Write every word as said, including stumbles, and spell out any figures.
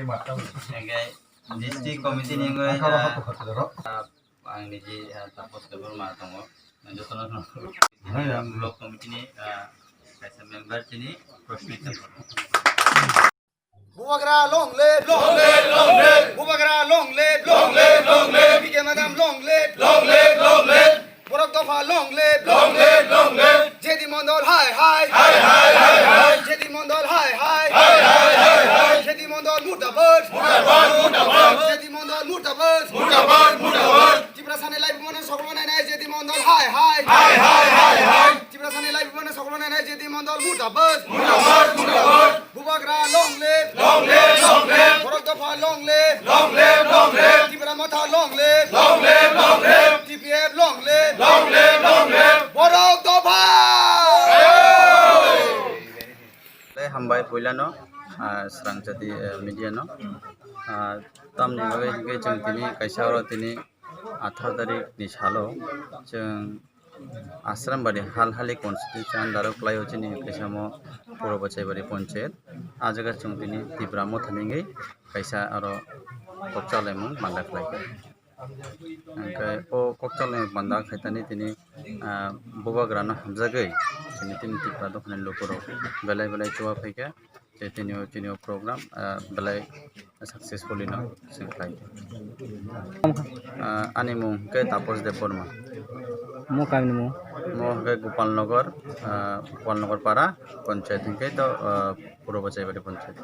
Hingke district committee ni wngwi, ah, ang niji, ah, Tapos Debbarma tongo. Jotono block committee ni, ah, kaisa member tini Proshni Debbarma. Bubagra long live, long live, long live. Bubagra long live, long live, long live. P K madam long live, long live, long live. Borok dopha long live, long live, long live. J D Mondol hai hai, hai hai hai hai. J D Mondol hai hai, hai hai hai hai. J D Mondol murdabad, murdabad, murdabad. J D Mondol murdabad, murdabad, murdabad. Tiprasani live mano soklo nai nai J D Mondol hai hai, hai hai hai hai. Tiprasani live mano soklo nai nai J D Mondol murdabad, murdabad, murdabad. Bubagra long live, long live, long live. Borok dopha long live, long live, long live. Tipra Motha long live, long live, long live. T P F long live, long live, long live. Borok dopha. Le hambai puilano, ah, Srang Jati, eh, media no. Ah, tamni bagwi hingke chwng tini kaisa oro tini atharo tarik ni salo chwng Asrambari Halhali constituency under o kwlaio chini kaisa mo Puro Bachaibari Ponchayat. Ah jaga chwng tini Tipra Mothani wngwi kaisa aro kok chalaimung manda khlaikha. Hwnkhe o kok chalaimung manda khaitani tini, ah, bubagrano hamjagwi chini tini Tipra dophani lukurok belai belai chuwa phaikha. Je tini o, tini o program, ah, belai successfully no chwng khlai. Ah, ani mung hwnkhe Tapos Debbarma. Mo kami ni mo? Mo hwnkhe Gopalnagar, ah, Gopalnagar para panchayat hwnkhe to, ah, Puro Bachaibari panchayat.